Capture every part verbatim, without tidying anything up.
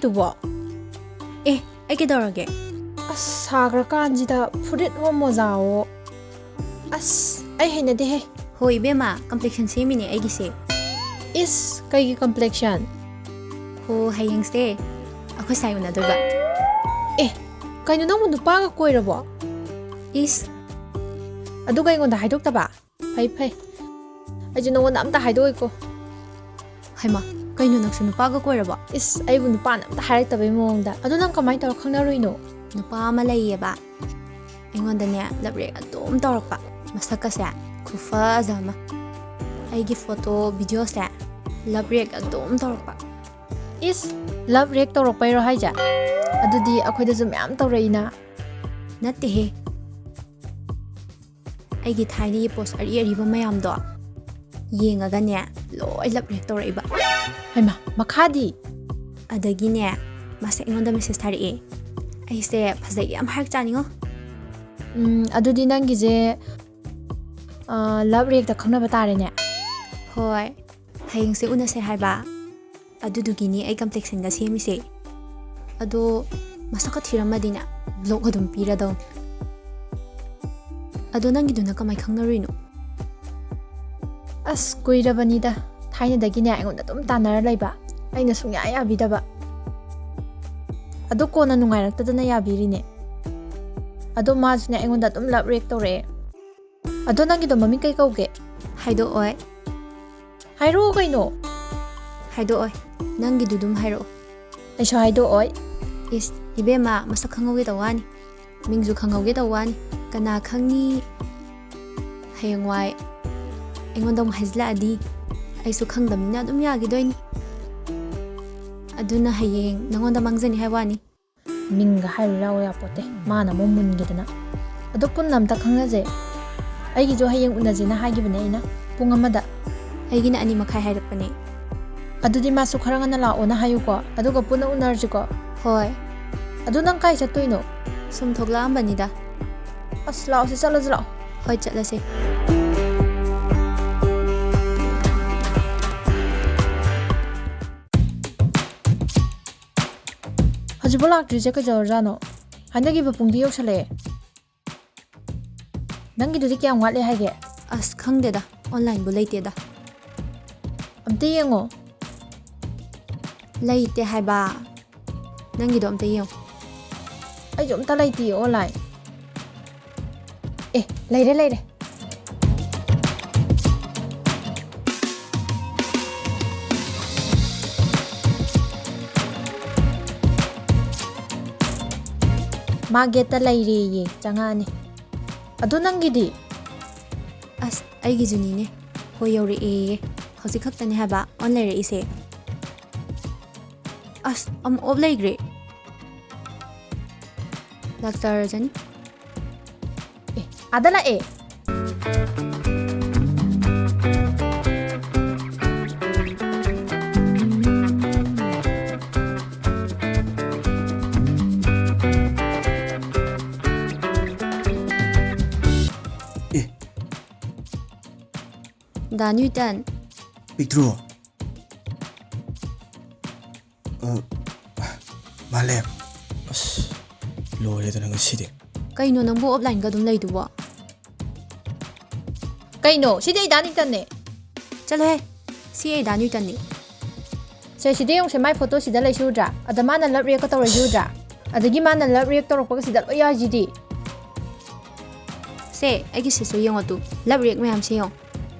ꯑꯗꯨꯕꯣ? ꯑꯦ, ꯑꯩ ꯀꯩꯗꯧꯔꯒꯦ? ꯑꯁ, ꯁꯥꯈ꯭ꯔꯀꯥꯟꯁꯤꯗ ꯐꯨꯔꯤꯠ ꯍꯣ ꯃꯣꯖꯥꯋꯣ꯫ ꯑꯁ, ꯑꯩ ꯍꯩꯅꯗꯦꯍꯦ꯫ ꯍꯣ ꯏꯕꯦꯝꯃ, complexion ꯁꯦꯝꯃꯤꯅꯦ ꯑꯩꯒꯤꯁꯦ꯫ ꯏꯁ, ꯀꯩꯒꯤ complexion? ꯍꯣ, ꯍꯌꯦꯡꯁꯦ ꯑꯩꯈꯣꯏ ꯁꯥꯏ ꯎꯅꯗꯣꯏꯕ꯫ ꯑꯦ, ꯀꯩꯅꯣ, ꯅꯪꯕꯨ ꯅꯨꯄꯥꯒ ꯀꯣꯏꯔꯕꯣ? ꯏꯁ꯫ ꯑꯗꯨꯒ ꯑꯩꯉꯣꯟꯗ ꯍꯥꯏꯗꯣꯛꯇꯕ? ꯐꯩ, ꯐꯩ꯫ ꯑꯩꯁꯨ ꯅꯉꯣꯟꯗ ꯑꯝꯇ ꯍꯥꯏꯗꯣꯛꯑꯣꯏꯀꯣ꯫ ꯍꯩꯃꯥ, ꯀꯩꯅꯣ, ꯅꯪꯁꯨ ꯅꯨꯄꯥꯒ ꯀꯣꯏꯔꯕꯣ? ꯏꯁ, ꯑꯩꯕꯨ ꯅꯨꯄꯥꯅ ꯑꯝꯇ ꯍꯥꯏꯔꯛꯇꯕꯩ ꯃꯑꯣꯡꯗ꯫ ꯑꯗꯣ ꯅꯪ ꯀꯃꯥꯏꯅ ꯇꯧꯔ ꯈꯪꯅꯔꯨꯏꯅꯣ? ꯅꯨꯄꯥ ꯑꯃ ꯂꯩꯌꯦꯕ, ꯑꯩꯉꯣꯟꯗꯅꯦ love react ꯑꯗꯨꯝ ꯇꯧꯔꯛꯄ꯫ ꯃꯁꯛꯀꯁꯦ ꯈꯨꯐꯖ ꯑꯃ꯫ ꯑꯩꯒꯤ photo, video ꯁꯦ love react ꯑꯗꯨꯝ ꯇꯧꯔꯛꯄ꯫ ꯏꯁ, love react ꯇꯧꯔꯛꯄꯩꯔꯣ ꯍꯥꯏꯁꯦ? ꯑꯗꯨꯗꯤ ꯑꯩꯈꯣꯏꯗꯁꯨ ꯃꯌꯥꯝ ꯇꯧꯔꯛꯏꯅ꯫ ꯅꯠꯇꯦꯍꯦ, ꯑꯩꯒꯤ ꯊꯥꯏꯅꯒꯤ post ꯑꯔꯤ ꯑꯔꯤꯕ ꯃꯌꯥꯝꯗꯣ ꯌꯦꯡꯉꯒꯅꯦ, ꯂꯣꯏ love react ꯇꯧꯔꯛꯏꯕ꯫ ꯍꯩꯃꯥ, ꯃꯈꯥꯗꯤ? ꯑꯗꯒꯤꯅꯦ, ꯃꯥꯁꯦ ꯑꯩꯉꯣꯟꯗ message ꯊꯥꯔꯛꯑꯦ꯫ ꯑꯩꯁꯦ ꯐꯖꯩ ꯌꯥꯝ ꯍꯥꯏꯔꯛꯆꯥꯅꯤꯉꯣ꯫ ꯎꯝ, ꯑꯗꯨꯗꯤ ꯅꯪꯒꯤꯁꯦ, ꯑ, love react ꯇ ꯈꯪꯅꯕ ꯇꯥꯔꯦꯅꯦ꯫ ꯍꯣꯏ, ꯍꯌꯦꯡꯁꯦ ꯎꯅꯁꯦ ꯍꯥꯏꯕ꯫ ꯑꯗꯨꯗꯨꯒꯤꯅꯤ ꯑꯩ complexion ꯒ ꯁꯦꯝꯃꯤꯁꯦ꯫ ꯑꯗꯣ ꯃꯁꯛꯀ ꯊꯤꯔꯝꯃꯗꯤꯅꯦ, block ꯑꯗꯨꯝ ꯄꯤꯔꯗꯧꯅꯤ꯫ ꯑꯗꯣ ꯅꯪꯒꯤꯗꯨꯅ ꯀꯃꯥꯏ ꯈꯪꯅꯔꯨꯏꯅꯣ? ꯑꯁ, ꯀꯨꯏꯔꯕꯅꯤꯗ꯫ ꯊꯥꯏꯅꯗꯒꯤꯅꯦ ꯑꯩꯉꯣꯟꯗ ꯑꯗꯨꯝ ꯇꯥꯟꯅꯔ ꯂꯩꯕ꯫ ꯑꯩꯅ ꯁꯨꯡꯌꯥ ꯌꯥꯕꯤꯗꯕ꯫ ꯑꯗꯣ ꯀꯣꯟꯅ ꯅꯨꯡꯉꯥꯏꯔꯛꯇꯗꯅ ꯌꯥꯕꯤꯔꯤꯅꯦ꯫ ꯑꯗꯣ ꯃꯥꯁꯨꯅꯦ ꯑꯩꯉꯣꯟꯗ ꯑꯗꯨꯝ love react ꯇꯧꯔꯛꯑꯦ꯫ ꯑꯗꯣ ꯅꯪꯒꯤꯗꯣ ꯃꯃꯤꯡ ꯀꯩ ꯀꯧꯒꯦ? ꯍꯥꯏꯗꯣꯛꯑꯣꯏ꯫ ꯍꯥꯏꯔꯛꯑꯣ ꯀꯩꯅꯣ꯫ ꯍꯥꯏꯗꯣꯛꯑꯣꯏ꯫ ꯅꯪꯒꯤꯗꯨ ꯑꯗꯨꯝ ꯍꯥꯏꯔꯛꯑꯣ꯫ ꯑꯩꯁꯨ ꯍꯥꯏꯗꯣꯛꯑꯣꯏ꯫ ꯏꯁ, ꯏꯕꯦꯝꯃ, ꯃꯁꯛ ꯈꯪꯍꯧꯒꯦ ꯇꯧ ꯋꯥꯅꯤ꯫ ꯃꯤꯡꯁꯨ ꯈꯪꯍꯧꯒꯦ ꯇꯧ ꯋꯥꯅꯤ꯫ ꯀꯅꯥ ꯈꯪꯅꯤ? ꯍꯌꯦꯡꯋꯥꯏ ꯑꯩꯉꯣꯟꯗ ꯑꯃꯨꯛ ꯍꯥꯏꯖꯤꯜꯂꯛꯑꯗꯤ ꯑꯩꯁꯨ ꯈꯪꯗꯕꯅꯤꯅ ꯑꯗꯨꯝ ꯌꯥꯈꯤꯗꯣꯏꯅꯤ꯫ ꯑꯗꯨꯅ ꯍꯌꯦꯡ ꯅꯉꯣꯟꯗ ꯃꯥꯡꯖꯅꯤ ꯍꯥꯏ ꯋꯥꯅꯤ꯫ ꯃꯤꯡꯒ ꯍꯥꯏꯔꯨ ꯌꯥꯎ ꯌꯥꯄꯣꯠꯇꯦ, ꯃꯥꯅ ꯑꯃꯨꯛ ꯃꯨꯟꯈꯤꯗꯅ꯫ ꯑꯗꯣ ꯄꯨꯟꯅ ꯑꯝꯇ ꯈꯪꯅꯁꯦ꯫ ꯑꯩꯒꯤꯁꯨ ꯍꯌꯦꯡ ꯎꯅꯁꯦꯅ ꯍꯥꯏꯈꯤꯕꯅꯦ ꯑꯩꯅ, ꯄꯨꯡ ꯑꯃꯗ꯫ ꯑꯩꯒꯤꯅ ꯑꯅꯤ ꯃꯈꯥꯏ ꯍꯥꯏꯔꯛꯄꯅꯦ꯫ ꯑꯗꯨꯗꯤ ꯃꯥꯁꯨ ꯈꯔ ꯉꯟꯅ ꯂꯥꯛꯑꯣꯅ ꯍꯥꯏꯌꯨꯀꯣ, ꯑꯗꯨꯒ ꯄꯨꯟꯅ ꯎꯅꯔꯁꯤꯀꯣ꯫ ꯍꯣꯏ꯫ ꯑꯗꯣ ꯅꯪ ꯀꯥꯏ ꯆꯠꯇꯣꯏꯅꯣ? ꯁꯨꯝ ꯊꯣꯛꯂꯛꯑꯝꯕꯅꯤꯗ꯫ ꯑꯁ, ꯂꯥꯛꯑꯣꯁꯦ, ꯆꯠꯂꯁꯤ ꯂꯥꯛꯑꯣ꯫ ꯍꯣꯏ, ꯆꯠꯂꯁꯦ꯫ ꯍꯧꯖꯤꯛꯐꯥꯎ ꯂꯥꯛꯇ꯭ꯔꯤꯁꯦ ꯀꯩꯗꯧꯔꯖꯥꯠꯅꯣ? ꯍꯥꯏꯅꯈꯤꯕ ꯄꯨꯡꯗꯤ ꯌꯧꯁꯜꯂꯛꯑꯦ꯫ ꯅꯪꯒꯤꯗꯨꯗꯤ ꯀꯌꯥꯝ ꯋꯥꯠꯂꯤ ꯍꯥꯏꯒꯦ? ꯑꯁ, ꯈꯪꯗꯦꯗ, online ꯕꯨ ꯂꯩꯇꯦꯗ꯫ ꯑꯝꯇ ꯌꯦꯡꯉꯣ꯫ ꯂꯩꯇꯦ ꯍꯥꯏꯕ꯫ ꯅꯪꯒꯤꯗꯣ ꯑꯝꯇ ꯌꯦꯡꯉꯣ꯫ ꯑꯩꯁꯨ ꯑꯝꯇ ꯂꯩꯇꯤꯌꯦ online꯫ ꯑꯦ, ꯂꯩꯔꯦ, ꯂꯩꯔꯦ꯫ ꯃꯥ gate ꯇ ꯂꯩꯔꯦꯌꯦ, ꯆꯪꯉꯛꯑꯅꯤ꯫ ꯑꯗꯣ ꯅꯪꯒꯤꯗꯤ? ꯑꯁ, ꯑꯩꯒꯤꯁꯨꯅꯤꯅꯦ꯫ ꯍꯣꯏ, ꯌꯧꯔꯛꯑꯦꯌꯦ꯫ ꯍꯧꯖꯤꯛ ꯈꯛꯇꯅꯦ ꯍꯥꯏꯕ on ꯂꯩꯔꯛꯏꯁꯦ꯫ ꯑꯁ, ꯑꯃꯨꯛ off ꯂꯩꯈ꯭ꯔꯦ꯫ ꯂꯥꯛꯆꯔꯖꯅꯤ꯫ ꯑꯦ, ꯑꯥꯗ ꯂꯥꯛꯑꯦ꯫ ꯑꯦ꯫ ꯗꯥ ꯅ꯭ꯌꯨꯇꯟ꯫ ꯄꯤꯛꯇ꯭ꯔꯨ꯫ ꯑ, ꯃꯥꯂꯦꯝ꯫ ꯑꯁ, ꯂꯣꯏꯔꯦꯗꯅ ꯉꯁꯤꯗꯤ꯫ ꯀꯩꯅꯣ ꯅꯪꯕꯨ offline ꯒ ꯑꯗꯨꯝ ꯂꯩꯗꯨꯕꯣ? ꯀꯩꯅꯣ? ꯁꯤꯗꯤ ꯑꯩ ꯗꯥ ꯅ꯭ꯌꯨꯇꯟꯅꯦ꯫ ꯆꯠꯂꯣꯍꯦ, ꯁꯤ ꯑꯩ ꯗꯥ ꯅ꯭ꯌꯨꯇꯟꯅꯤ꯫ ꯁꯦ, ꯁꯤꯗ ꯌꯦꯡꯉꯨꯁꯦ, ꯃꯥꯏ photo ꯁꯤꯗ ꯂꯩꯁꯤ ꯎꯗ꯭ꯔꯥ? ꯑꯗ ꯃꯥꯅ love react ꯀ ꯇꯧꯔꯛꯏꯁꯤ ꯎꯗ꯭ꯔꯥ? ꯑꯗꯒꯤ ꯃꯥꯅ love react ꯇꯧꯔꯛꯄꯒ ꯁꯤꯗ ꯂꯣꯏ ꯌꯥꯎꯔꯤꯁꯤꯗꯤ꯫ ꯁꯦ, ꯑꯩꯒꯤ ꯁꯤꯁꯨ ꯌꯦꯡꯉꯣ ꯇꯨ, love react ꯃꯌꯥꯝꯁꯦ ꯌꯦꯡꯉꯣ꯫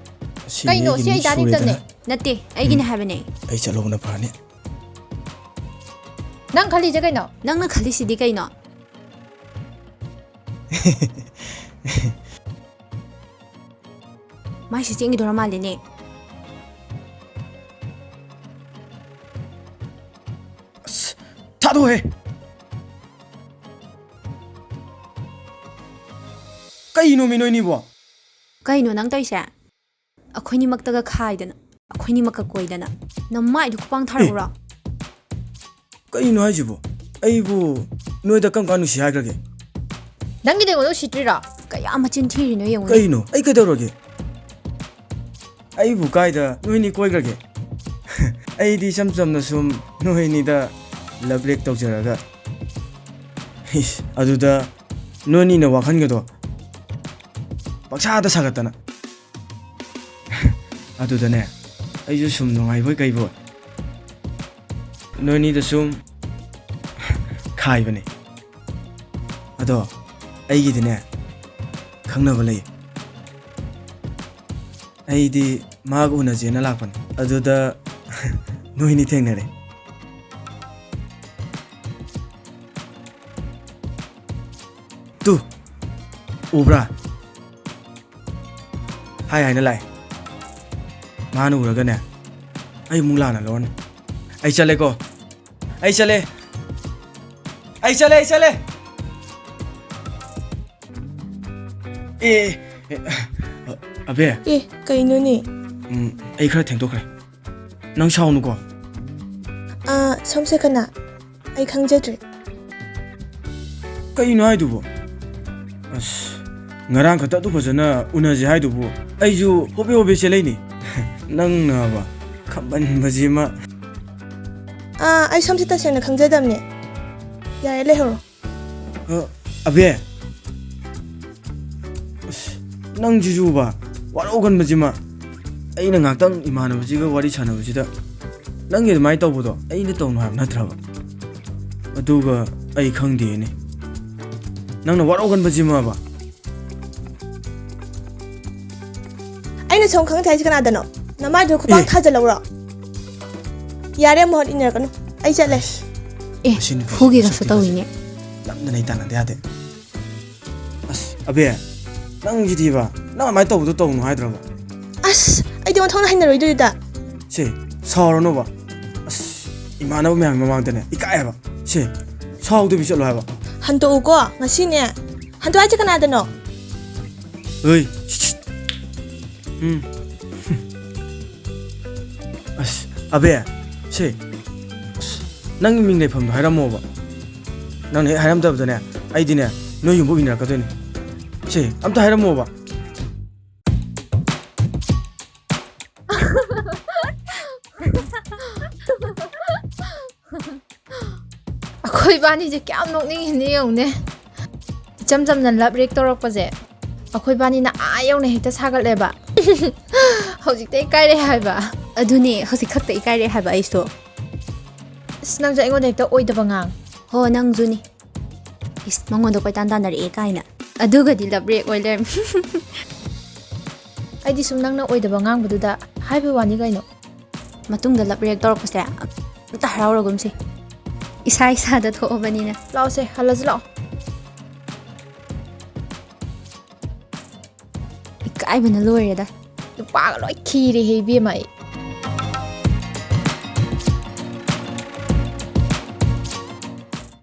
ꯑꯁꯤ ꯀꯩꯅꯣ? ꯑꯩꯒꯤ ꯁꯤ ꯃꯤ ꯑꯩ ꯗꯥ ꯁꯨꯔꯦꯗꯅ꯫ ꯅ꯭ꯌꯨꯇꯟꯅꯦ꯫ ꯅꯠꯇꯦ, ꯑꯩꯒꯤꯅꯦ ꯎꯝ꯫ ꯍꯥꯏꯕꯅꯦ꯫ ꯑꯩ ꯆꯠꯍꯧꯕꯅ ꯐꯔꯅꯤ꯫ ꯅꯪ ꯈꯜꯂꯤꯁꯦ ꯀꯩꯅꯣ? ꯅꯪꯅ ꯈꯜꯂꯤꯁꯤꯗꯤ ꯀꯩꯅꯣ? ꯃꯥꯏꯁꯦ ꯆꯦꯟꯈꯤꯗꯣꯔ ꯃꯥꯜꯂꯦꯅꯦ꯫ ꯑꯁ, ꯊꯥꯗꯣꯛꯑꯣꯍꯦ! ꯀꯩꯅꯣꯃꯤ ꯅꯣꯏꯅꯤꯕꯣ? ꯀꯩꯅꯣ ꯅꯪ ꯇꯧꯔꯤꯁꯦ? ꯑꯩꯈꯣꯏꯅꯤꯃꯛꯇꯒ ꯈꯥꯏꯗꯅ, ꯑꯩꯈꯣꯏꯅꯤꯃꯛꯀ ꯀꯣꯏꯗꯅ꯫ ꯅꯃꯥꯏꯗꯨ ꯈꯨꯄꯥꯡ ꯊꯥꯔꯛꯎꯔꯣ? ꯀꯩꯅꯣ ꯍꯥꯏꯁꯤꯕꯣ? ꯑꯩꯕꯨ ꯅꯣꯏꯗ ꯀꯔꯝ ꯀꯥꯟ ꯅꯨꯡꯁꯤ ꯍꯥꯏꯈ꯭ꯔꯒꯦ? ꯅꯪꯒꯤꯗꯤ ꯑꯩꯉꯣꯟꯗ ꯎꯁꯤꯠꯇ꯭ꯔꯤꯔꯣ? ꯀꯌꯥ ꯃꯆꯤꯟ ꯊꯤꯔꯤꯅꯣ ꯌꯦꯡꯉꯨꯅꯦ꯫ ꯀꯩꯅꯣ? ꯑꯩ ꯀꯩꯗꯧꯔꯒꯦ? ꯑꯩꯕꯨ ꯀꯥꯏꯗ ꯅꯣꯏꯅꯤ ꯀꯣꯏꯈ꯭ꯔꯒꯦ? ꯑꯩꯗꯤ ꯏꯆꯝ ꯆꯝꯅ ꯁꯨꯝ ꯅꯣꯏꯅꯤꯗ ꯂꯞ ꯔꯦꯛ ꯇꯧꯖꯔꯒ, ꯏꯁ, ꯑꯗꯨꯗ ꯅꯣꯏꯅꯤꯅ ꯋꯥꯈꯜꯒꯗꯣ ꯄꯪꯁꯥꯗ ꯁꯥꯒꯠꯇꯅ꯫ ꯑꯗꯨꯗꯅꯦ, ꯑꯩꯁꯨ ꯁꯨꯝ ꯅꯨꯡꯉꯥꯏꯕꯣꯏ ꯀꯩꯕꯣꯏ ꯅꯣꯏꯅꯤꯗ ꯁꯨꯝ ꯈꯥꯏꯕꯅꯦ꯫ ꯑꯗꯣ ꯑꯩꯒꯤꯗꯤꯅꯦ, ꯈꯪꯅꯕ ꯂꯩ꯫ ꯑꯩꯗꯤ ꯃꯥꯒ ꯎꯅꯁꯦꯅ ꯂꯥꯛꯄꯅꯦ, ꯑꯗꯨꯗ ꯅꯣꯏꯅꯤ ꯊꯦꯡꯅꯔꯦ꯫ ꯇꯨ, ꯎꯕ꯭ꯔꯥ? ꯍꯥꯏ ꯍꯥꯏꯅ ꯂꯥꯛꯑꯦ꯫ ꯃꯥꯅ ꯎꯔꯒꯅꯦ, ꯑꯩ ꯑꯃꯨꯛ ꯂꯥꯟꯅ ꯂꯧꯔꯅꯤ꯫ ꯑꯩ ꯆꯠꯂꯦꯀꯣ꯫ ꯑꯩ ꯆꯠꯂꯦ꯫ ꯑꯩ ꯆꯠꯂꯦ, ꯑꯩ ꯆꯠꯂꯦ꯫ ꯑꯦ, ꯑꯦ, ꯑꯕꯦ꯫ ꯑꯦ, ꯀꯩꯅꯣꯅꯦ? ꯎꯝ, ꯑꯩ ꯈꯔ ꯊꯦꯡꯗꯣꯛꯈ꯭ꯔꯦ꯫ ꯅꯪ ꯁꯥꯎꯅꯨꯀꯣ꯫ ꯑꯥ, ꯁꯣꯝꯁꯦ ꯀꯅꯥ? ꯑꯩ ꯈꯪꯖꯗ꯭ꯔꯦ꯫ ꯀꯩꯅꯣ ꯍꯥꯏꯗꯨꯕꯣ? ꯑꯁ, ꯉꯔꯥꯡ ꯈꯛꯇ ꯑꯗꯨ ꯐꯖꯅ ꯎꯅꯁꯦ ꯍꯥꯏꯗꯨꯕꯨ, ꯑꯩꯁꯨ ꯍꯣꯕꯦ ꯍꯣꯕꯦ ꯆꯦꯜꯂꯛꯏꯅꯦ꯫ ꯅꯪꯅꯕ ꯈꯝꯕꯟꯕꯁꯤꯃ꯫ ꯑꯥ, ꯑꯩ ꯁꯣꯝꯁꯦ ꯇꯁꯦꯡꯅ ꯈꯪꯖꯗꯕꯅꯦ꯫ ꯌꯥꯔꯦ, ꯂꯩꯍꯧꯔꯣ꯫ ꯑ, ꯑꯕꯦ꯫ ꯑꯁ, ꯅꯪꯁꯤꯁꯨꯕ, ꯋꯥꯔꯧꯒꯟꯕꯁꯤꯃ꯫ ꯑꯩꯅ ꯉꯥꯛꯇꯪ ꯏꯃꯥꯟꯅꯕꯁꯤꯒ ꯋꯥꯔꯤ ꯁꯥꯟꯅꯕꯁꯤꯗ ꯅꯪꯒꯤ ꯑꯗꯨꯃꯥꯏꯅ ꯇꯧꯕꯗꯣ ꯑꯩꯅ ꯇꯧꯅꯨ ꯍꯥꯏꯕ ꯅꯠꯇ꯭ꯔꯕ? ꯑꯗꯨꯒ ꯑꯩ ꯈꯪꯗꯦꯅꯦ꯫ ꯅꯪꯅ ꯋꯥꯔꯧꯒꯟꯕꯁꯤꯃꯕ꯫ ꯑꯩꯅ ꯁꯣꯝ ꯈꯪꯗꯦ ꯍꯥꯏꯁꯦ ꯀꯅꯥꯗꯅꯣ? ꯅꯃꯥꯏꯗꯨ ꯈꯨꯄꯥꯛ ꯑꯦ꯫ ꯊꯥꯖꯤꯜꯂꯧꯔꯣ? ꯌꯥꯔꯦ, ꯃꯍꯨꯠ ꯏꯟꯅꯔꯛꯀꯅꯨ꯫ ꯑꯩ ꯆꯠꯂꯦ꯫ ꯑꯦ, ꯃꯁꯤ ꯅꯨꯄꯤꯁꯦ ꯐꯨꯒꯦꯒꯁꯨ ꯃꯁꯛꯇꯤ ꯇꯧꯏꯅꯦ꯫ ꯅꯝꯗꯅ ꯑꯩ ꯇꯥꯟꯅꯗ ꯌꯥꯗꯦ꯫ ꯑꯁ, ꯑꯕꯦ, ꯅꯪꯁꯤꯗꯤꯕ, ꯅꯪ ꯑꯗꯨꯃꯥꯏꯅ ꯇꯧꯕꯗꯣ ꯇꯧꯅꯨ ꯍꯥꯏꯗ꯭ꯔꯕ? ꯑꯁ, ꯑꯩꯗꯤ ꯑꯣꯟꯊꯣꯛꯅ ꯍꯩꯅꯔꯣꯏꯗꯣꯏꯗ꯫ ꯁꯦ, ꯁꯥꯎꯔꯅꯣꯕ꯫ ꯑꯁ, ꯏꯃꯥꯟꯅꯕ ꯃꯌꯥꯝꯒꯤ ꯃꯃꯥꯡꯗꯅꯦ, ꯏꯀꯥꯏ ꯍꯥꯏꯕ꯫ ꯁꯦ, ꯁꯥꯎꯗꯕꯤ ꯆꯠꯂꯣ ꯍꯥꯏꯕ꯫ ꯍꯟꯇꯣꯛꯎꯀꯣ, ꯉꯁꯤꯅꯦ꯫ ꯍꯟꯇꯣꯛ ꯍꯥꯏꯁꯦ ꯀꯅꯥꯗꯅꯣ? ꯍꯣꯏ, ꯁꯤꯠ, ꯁꯤꯠ꯫ ꯎꯝ꯫ ꯑꯁ, ꯑꯕꯦ, ꯁꯦ, ꯑꯁ, ꯅꯪꯒꯤ ꯃꯤꯡ ꯂꯩꯐꯝꯗꯣ ꯍꯥꯏꯔꯝꯃꯣꯕ꯫ ꯅꯪꯅ ꯍꯦꯛ ꯍꯥꯏꯔꯝꯗꯕꯗꯅꯦ, ꯑꯩꯗꯤꯅꯦ, ꯅꯣꯏ ꯌꯨꯝꯕꯨ ꯏꯟꯅꯔꯛꯀꯗꯣꯏꯅꯦ꯫ ꯁꯦ, ꯑꯝꯇ ꯍꯥꯏꯔꯝꯃꯣꯕ꯫ ꯏꯕꯥꯅꯤꯁꯦ ꯀꯌꯥꯝ ꯅꯣꯛꯅꯤꯡꯉꯤꯅꯦ ꯌꯦꯡꯉꯨꯅꯦ꯫ ꯏꯆꯝ ꯆꯝꯅ love react ꯇꯧꯔꯛꯄꯁꯦ ꯑꯩꯈꯣꯏꯕꯥꯅꯤꯅ ꯑꯥ ꯌꯧꯅ ꯍꯦꯛꯇ ꯁꯥꯒꯠꯂꯦꯕ꯫ ꯍꯧꯖꯤꯛꯇ ꯏꯀꯥꯏꯔꯛꯑꯦ ꯍꯥꯏꯕ꯫ ꯑꯗꯨꯅꯦ, ꯍꯧꯖꯤꯛ ꯈꯛꯇ ꯏꯀꯥꯏꯔꯛꯑꯦ ꯍꯥꯏꯕ ꯑꯩꯁꯨ꯫ ꯑꯁ, ꯅꯪꯁꯨ ꯑꯩꯉꯣꯟꯗ ꯍꯦꯛꯇ ꯑꯣꯏꯗꯕ ꯉꯥꯡ꯫ ꯍꯣ, ꯅꯪꯁꯨꯅꯤ꯫ ꯏꯁ, ꯃꯉꯣꯟꯗ ꯀꯣꯏꯇꯥꯟ ꯇꯥꯟꯅꯔꯛꯑꯦ ꯀꯥꯏꯅ꯫ ꯑꯗꯨꯒꯗꯤ love react ꯑꯣꯏ ꯂꯩꯔꯝꯃꯦ꯫ ꯑꯩꯗꯤ ꯁꯨꯝ ꯅꯪꯅ ꯑꯣꯏꯗꯕ ꯉꯥꯡꯕꯗꯨꯗ ꯍꯥꯏꯕꯩ ꯋꯥꯅꯤ ꯀꯩꯅꯣ꯫ ꯃꯇꯨꯡꯗ love react ꯇꯧꯔꯛꯄꯁꯦ ꯑꯝꯇ ꯍꯔꯥꯎꯔꯒꯨꯝꯁꯤ꯫ ꯏꯁꯥ ꯏꯁꯥꯗ ꯊꯣꯛꯑꯕꯅꯤꯅ꯫ ꯂꯥꯛꯑꯣꯁꯦ, ꯍꯜꯂꯁꯤ ꯂꯥꯛꯑꯣ꯫ ꯏꯀꯥꯏꯕꯅ ꯂꯣꯏꯔꯦꯗ꯫ ꯅꯨꯄꯥꯒ ꯂꯣꯏ ꯈꯤꯔꯦꯍꯦ ꯏꯕꯦꯝꯃ ꯑꯩ꯫